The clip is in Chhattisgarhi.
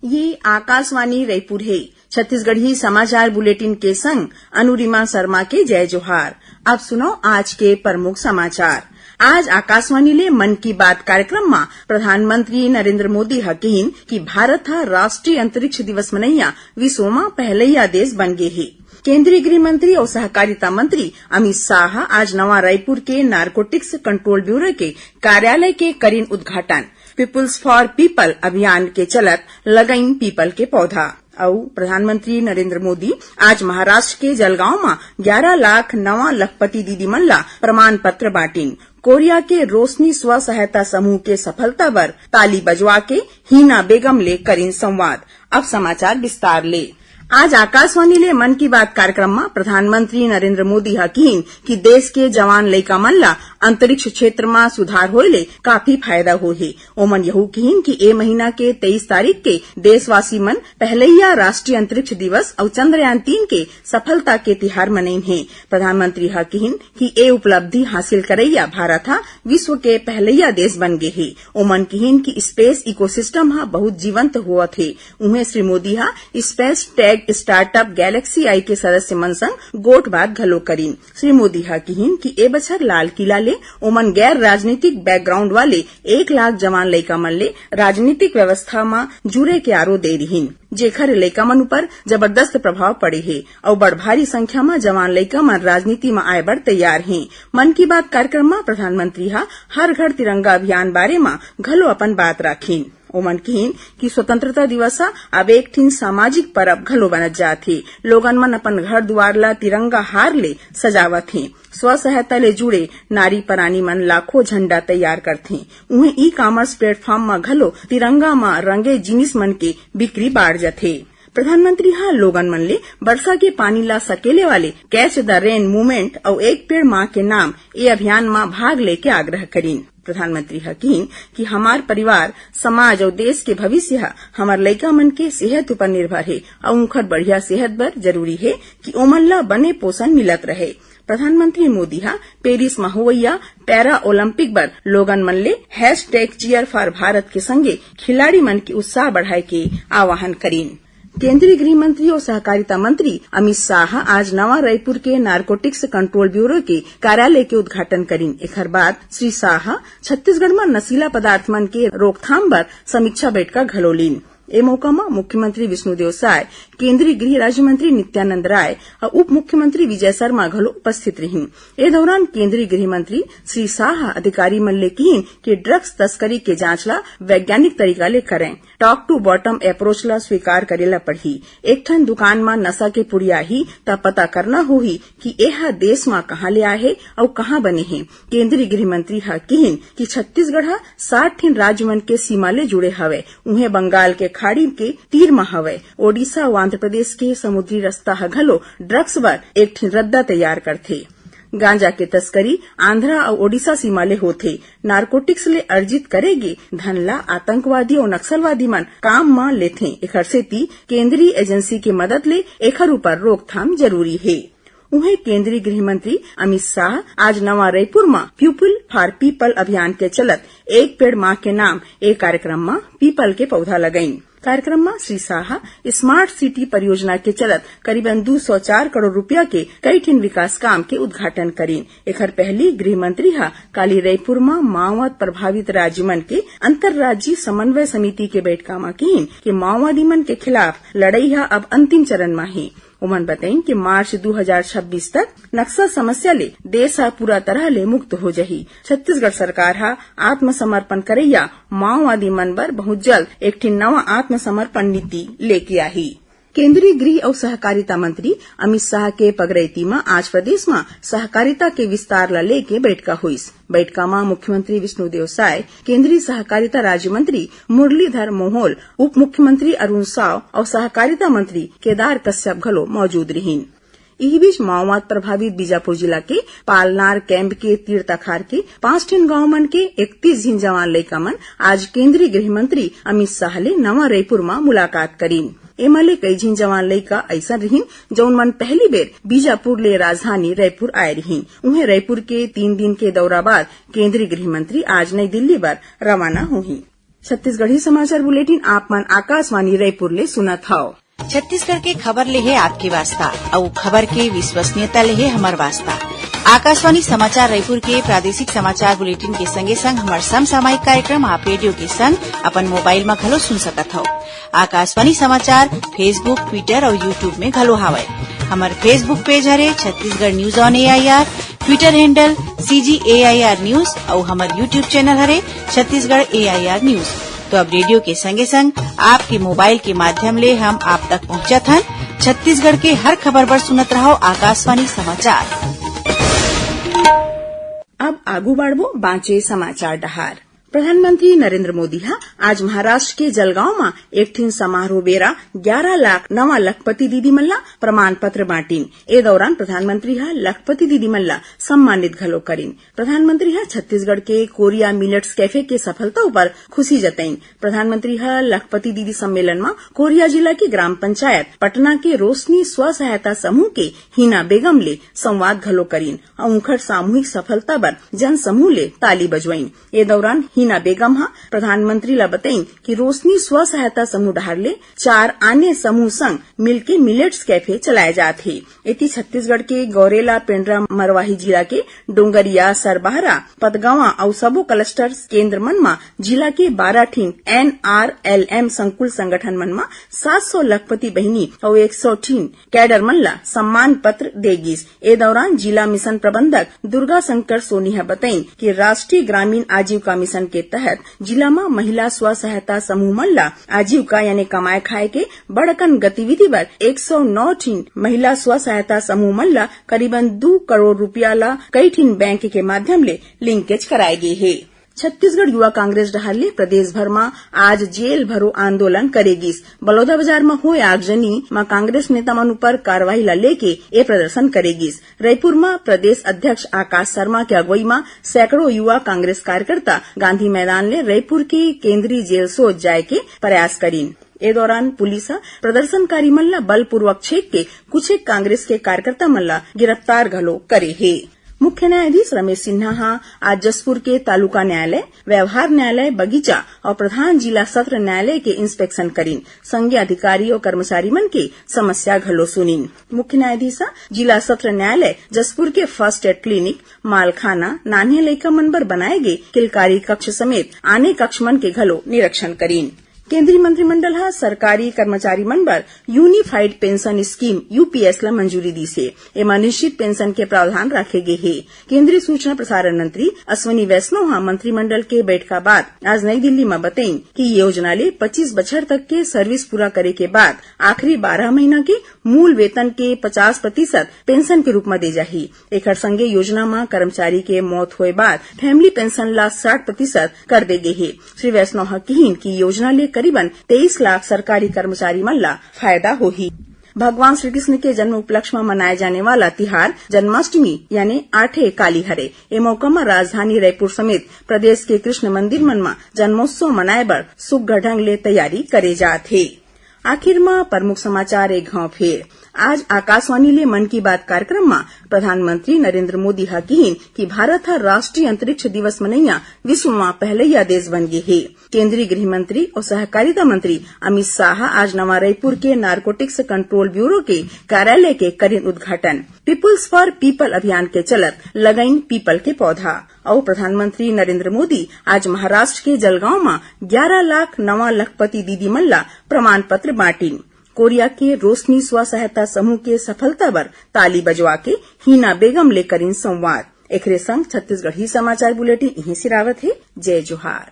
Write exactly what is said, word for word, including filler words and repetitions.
ये आकाशवाणी रायपुर हे। छत्तीसगढ़ी समाचार बुलेटिन के संग अनुरिमा शर्मा के जय जोहार। अब सुनो आज के प्रमुख समाचार। आज आकाशवाणी ले मन की बात कार्यक्रम म प्रधानमंत्री नरेंद्र मोदी ह किहिन कि भारत ह राष्ट्रीय अंतरिक्ष दिवस मनइया विश्व म पहलइया देश बन गे हे। केंद्रीय गृह मंत्री अउ सहकारिता मंत्री अमित शाह ह आज नवा रायपुर के नारकोटिक्स कंट्रोल ब्यूरो के कार्यालय के करिन उद्घाटन। पीपुल्स फॉर पीपल अभियान के चलत लगइन पीपल के पौधा। अउ प्रधानमंत्री नरेंद्र मोदी आज महाराष्ट्र के जलगांव म ग्यारा लाख नवा लखपति दीदी मन ला प्रमाण पत्र बांटिन। कोरिया के रोशनी स्व सहायता समूह के सफलता बर ताली बजवा के हीना बेगम ले करिन संवाद। अब समाचार विस्तार ले। आज आकाशवाणी ले मन की बात कार्यक्रम म प्रधानमंत्री नरेंद्र मोदी ह किहिन कि देश के जवान लइका मन ला अंतरिक्ष क्षेत्र म सुधार होए ले काफी फायदा होही। ओमन यहू किहिन कि ए महीना के तेईस तारीख के देशवासी मन पहलइया राष्ट्रीय अंतरिक्ष दिवस अउ चंद्रयान तीन के सफलता के तिहार मनइन हे। प्रधानमंत्री ह किहिन कि ए उपलब्धि हासिल करइया भारत ह विश्व के पहलइया देश बन गे हे। ओमन किहिन कि स्पेस इकोसिस्टम ह बहुत जीवंत होवत हे। उहें श्री मोदी ह स्पेस टेक स्टार्टअप गैलेक्सी आई के सदस्य मन संग गोठबात घलो करिन। श्री मोदी ह किहिन कि ए बछर लाल किला ले ओमन गैर राजनीतिक बैकग्राउंड वाले एक लाख जवान लइका मन ले राजनीतिक व्यवस्था म जुरे के आरो दे रिहिन, जेखर लइका मन ऊपर जबरदस्त प्रभाव पड़े हे अउ बड़ भारी संख्या म जवान लइका मन राजनीति म आए बर तैयार हे। मन की बात कार्यक्रम म प्रधानमंत्री ह हर घर तिरंगा अभियान बारे म घलो अपन बात राखिन। ओमन किहिन कि स्वतंत्रता दिवस ह अब एक ठिन सामाजिक परब घलो बनत जात हे। लोगन मन अपन घर दुआर ला तिरंगा हार ले सजावत हे। स्व सहायता ले जुड़े नारी परानी मन लाखों झंडा तैयार करथे। उहें ई कॉमर्स प्लेटफॉर्म म घलो तिरंगा म रंगे जिनिस मन के बिक्री बाढ़ जथे। प्रधानमंत्री ह लोगन मन ले बरसा के पानी ला सकेले वाले कैच द रेन मूवमेंट अउ एक पेड़ मां के नाम ए अभियान म भाग ले के आग्रह करिन। प्रधानमंत्री ह किहिन कि हमार परिवार, समाज अउ देश के भविष्य ह हमर लइका मन के सेहत ऊपर निर्भर हे अउ उंखर बढ़िया सेहत बर जरूरी हे कि ओमन ला बने पोषण मिलत रहे। प्रधानमंत्री मोदी ह पेरिस म होवइया पैरा ओलंपिक बर लोगन मन ले hashtag cheer for Bharat के संगे खिलाड़ी मन के उत्साह बढ़ाए के आह्वान करिन। केंद्रीय गृह मंत्री अउ सहकारिता मंत्री अमित शाह आज नवा रायपुर के नारकोटिक्स कंट्रोल ब्यूरो के कार्यालय के उद्घाटन करिन। एखर बाद श्री शाह छत्तीसगढ़ म नशीला पदार्थ मन के रोकथाम बर समीक्षा बैठका घलो लीन। ए मौका म मुख्यमंत्री विष्णुदेव साय, केंद्रीय गृह राज्य मंत्री नित्यानंद राय अउ उप मुख्यमंत्री विजय शर्मा घलो उपस्थित रिहिन। ए दौरान केंद्रीय गृह मंत्री श्री शाह अधिकारी मन ले किहिन कि ड्रग्स तस्करी के जांच ला वैज्ञानिक तरीका ले करें, टॉप टू बॉटम अप्रोच ला स्वीकार करे ला पड़ही। एक ठन दुकान म नशा के पुड़िया आही, त पता करना होही कि एह देश म कहां ले आए हे अउ कहां बने हे। केंद्रीय गृह मंत्री ह किहिन कि छत्तीसगढ़ ह सात ठिन राज्य मन के सीमा ले जुड़े हवय, उहें बंगाल के खाड़ी के तीर म हवय। ओडिशा अउ आंध्र प्रदेश के समुद्री रस्ता ह घलो ड्रग्स बर एक ठिन रद्दा तैयार करथे। गांजा के तस्करी आंध्रा अउ ओडिशा सीमा ले होथे। नारकोटिक्स ले अर्जित करे गे धन ला आतंकवादी अउ नक्सलवादी मन काम म लेथें। एखर सेती केंद्रीय एजेंसी के मदद ले एखर ऊपर रोकथाम जरूरी हे। उहें, केंद्रीय गृह मंत्री अमित शाह आज नवा रायपुर म पीपुल फॉर पीपल अभियान के चलत एक पेड़ मां के नाम ए कार्यक्रम म पीपल के पौधा लगइन। कार्यक्रम म श्री शाह स्मार्ट सिटी परियोजना के चलत करीबन दू सौ चार करोड़ रुपया के कई ठिन विकास काम के उद्घाटन करिन। एखर पहली गृह मंत्री ह काली रायपुर म माओवाद प्रभावित राज्य मन के अंतर्राज्यीय समन्वय समिति के बैठका म किहिन कि माओवादी मन के खिलाफ लड़ई ह अब अंतिम चरण म हे। ओमन बतइन कि मार्च दू हजार छब्बीस तक नक्सल समस्या ले देश ह पूरा तरह ले मुक्त हो जही। छत्तीसगढ़ सरकार ह आत्मसमर्पण करइया माओवादी मन बर बहुत जल्द एक ठिन नवा आत्मसमर्पण नीति लेके आही। केंद्रीय गृह अउ सहकारिता मंत्री अमित शाह के पगरैती म आज प्रदेश म सहकारिता के विस्तार ल लेके बैठका होइस। बैठका म मुख्यमंत्री विष्णुदेव साय, केंद्रीय सहकारिता राज्य मंत्री मुरलीधर मोहोल, उप मुख्यमंत्री अरुण साव अउ सहकारिता मंत्री केदार कश्यप घलो मौजूद रिहिन। इही बीच, माओवाद प्रभावित बीजापुर जिला के पालनार कैंप के तीर तखार के पांच ठिन गांव मन के इकतीस झिन जवान लइका मन आज केंद्रीय गृह मंत्री अमित शाह ले नवा रायपुर म मुलाकात करिन। एमा ले कई झिन जवान लइका अइसन रिहिन, जउन मन पहली बेर बीजापुर ले राजधानी रायपुर आए रिहिन। उहें, रायपुर के तीन दिन के दौरा बाद केंद्रीय गृह मंत्री आज नई दिल्ली बर रवाना होही। छत्तीसगढ़ी समाचार बुलेटिन आप मन आकाशवाणी रायपुर ले सुनत हव। छत्तीसगढ़ के खबर ले हे आपके वास्ता, अउ खबर के विश्वसनीयता ले हे हमर वास्ता। आकाशवाणी समाचार रायपुर के प्रादेशिक समाचार बुलेटिन के संगे संग हमर समसामयिक कार्यक्रम आप रेडियो के संग अपन मोबाइल म घलो सुन सकत हव। आकाशवाणी समाचार Facebook, Twitter अउ YouTube में घलो हावय। हमर Facebook पेज हरे Chhattisgarh news on AIR, Twitter handle CG AIR news अउ हमर YouTube चैनल हरे छत्तीसगढ़ एआईआर न्यूज। तो अब रेडियो के संगे संग आपके मोबाइल के माध्यम ले हम आप तक पहुंचत हन। छत्तीसगढ़ के हर खबर बर सुनत रहव आकाशवाणी समाचार। अब आगू बढ़बो बांचे समाचार डहार। प्रधानमंत्री नरेंद्र मोदी ह आज महाराष्ट्र के जलगांव म एक ठिन समारोह बेरा ग्यारा लाख नवा लखपति दीदी मन ला प्रमाण पत्र बांटिन। ए दौरान प्रधानमंत्री ह लखपति दीदी मन ला सम्मानित घलो करिन। प्रधानमंत्री ह छत्तीसगढ़ के कोरिया मिलेट्स कैफे के सफलता ऊपर खुशी जतईन। प्रधानमंत्री ह लखपति दीदी सम्मेलन म कोरिया जिला के ग्राम पंचायत पटना के रोशनी स्व सहायता समूह के हीना बेगम ले संवाद घलो करिन अउ उंखर सामूहिक सफलता बर जन समूह ले ताली बजवाइन। ए दौरान हीना बेगम ह प्रधानमंत्री ला बतईन कि रोशनी स्व सहायता समूह डहार ले चार आने समूह संग मिलके मिलेट्स कैफे चलाए जात हे। एती छत्तीसगढ़ के गौरेला, पेंड्रा, मरवाही जिला के डोंगरिया, सरबहरा, पतगवां अउ सबो क्लस्टर केंद्र मन म जिला के बारह ठिन एनआरएलएम संकुल संगठन मन म सात सौ लखपति बहिनी अउ एक सौ ठिन कैडर मन ला सम्मान पत्र दे गिस। ए दौरान जिला मिशन प्रबंधक दुर्गा शंकर सोनी ह बतईन कि राष्ट्रीय ग्रामीण आजीविका मिशन के तहत जिला म महिला स्व सहायता समूह मन ला आजीविका यानी कमाए खाए के बड़कन गतिविधि बर एक सौ नौ ठिन महिला स्व सहायता समूह मन ला करीबन दू करोड़ रुपया ला कई ठिन बैंक के माध्यम ले लिंकेज कराए गे हे। छत्तीसगढ़ युवा कांग्रेस डहार ले प्रदेश भर म आज जेल भरो आंदोलन करे गिस। बलौदाबाजार म होए आगजनी म कांग्रेस नेता मन ऊपर कार्रवाई ला लेके ए प्रदर्शन करे गिस। रईपुर म प्रदेश अध्यक्ष आकाश शर्मा के अगुवई म सैकड़ों युवा कांग्रेस कार्यकर्ता गांधी मैदान ले रईपुर के केंद्रीय जेल सोज जाए के प्रयास करिन। ए दौरान पुलिस ह प्रदर्शनकारी मन ला बलपूर्वक छेक के कुछ एक कांग्रेस के कार्यकर्ता मन ला गिरफ्तार घलो करे हे। मुख्य न्यायाधीश रमेश सिन्हा ह आज जशपुर के तालुका न्यायालय, व्यवहार न्यायालय, बगीचा अउ प्रधान जिला सत्र न्यायालय के इंस्पेक्शन करिन। संगे अधिकारी अउ कर्मचारी मन के समस्या घलो सुनिन। मुख्य न्यायाधीश ह जिला सत्र न्यायालय जशपुर के फर्स्ट एड क्लिनिक, मालखाना, नान्हे लइका मन बर बनाए गे किलकारी कक्ष समेत आने कक्ष मन के घलो निरीक्षण करिन। केंद्रीय मंत्रिमंडल ह सरकारी कर्मचारी मन बर यूनिफाइड पेंशन स्कीम, यूपीएस, ल मंजूरी दीस हे। एमा निश्चित पेंशन के प्रावधान राखे गे हे। केंद्रीय सूचना प्रसारण मंत्री अश्विनी वैष्णव ह मंत्रिमंडल के बैठका बाद आज नई दिल्ली म बतईन कि ये योजना ले पच्चीस बछर तक के सर्विस पूरा करे के बाद आखिरी बारह महीना के मूल वेतन के पचास प्रतिशत पेंशन के रूप म दे जाही। एखर संगे योजना म कर्मचारी के मौत होए बाद फैमिली पेंशन ला साठ प्रतिशत कर दे गे हे। श्री वैष्णव ह किहिन कि योजना ले करीबन तेईस लाख सरकारी कर्मचारी मन ला फायदा होही। भगवान श्री कृष्ण के जन्म उपलक्ष्य म मनाए जाने वाला तिहार जन्माष्टमी यानी आठे काली हरे। ए मौका म राजधानी रायपुर समेत प्रदेश के कृष्ण मंदिर मन म जन्मोत्सव मनाए बर सुग्घर ढंग ले तैयारी करे जात हे। आखिर म प्रमुख समाचार एक घांव फेर। आज आकाशवाणी ले मन की बात कार्यक्रम म प्रधानमंत्री नरेंद्र मोदी ह किहिन कि भारत ह राष्ट्रीय अंतरिक्ष दिवस मनइया विश्व म पहलइया देश बन गे हे। केंद्रीय गृह मंत्री अउ सहकारिता मंत्री अमित शाह ह आज नवा रईपुर के नारकोटिक्स कंट्रोल ब्यूरो के कार्यालय के करिन उद्घाटन। पीपुल्स फॉर पीपल अभियान के चलत लगाइन पीपल के पौधा। अउ प्रधानमंत्री नरेंद्र मोदी आज महाराष्ट्र के जलगांव म ग्यारा लाख नवा लखपति दीदी मन ला प्रमाण पत्र बांटिन। कोरिया के रोशनी स्व सहायता समूह के सफलता बर ताली बजवा के हीना बेगम ले करिन संवाद। एकरे संग छत्तीसगढ़ी समाचार बुलेटिन इहें सिरावत हे। जय जोहार।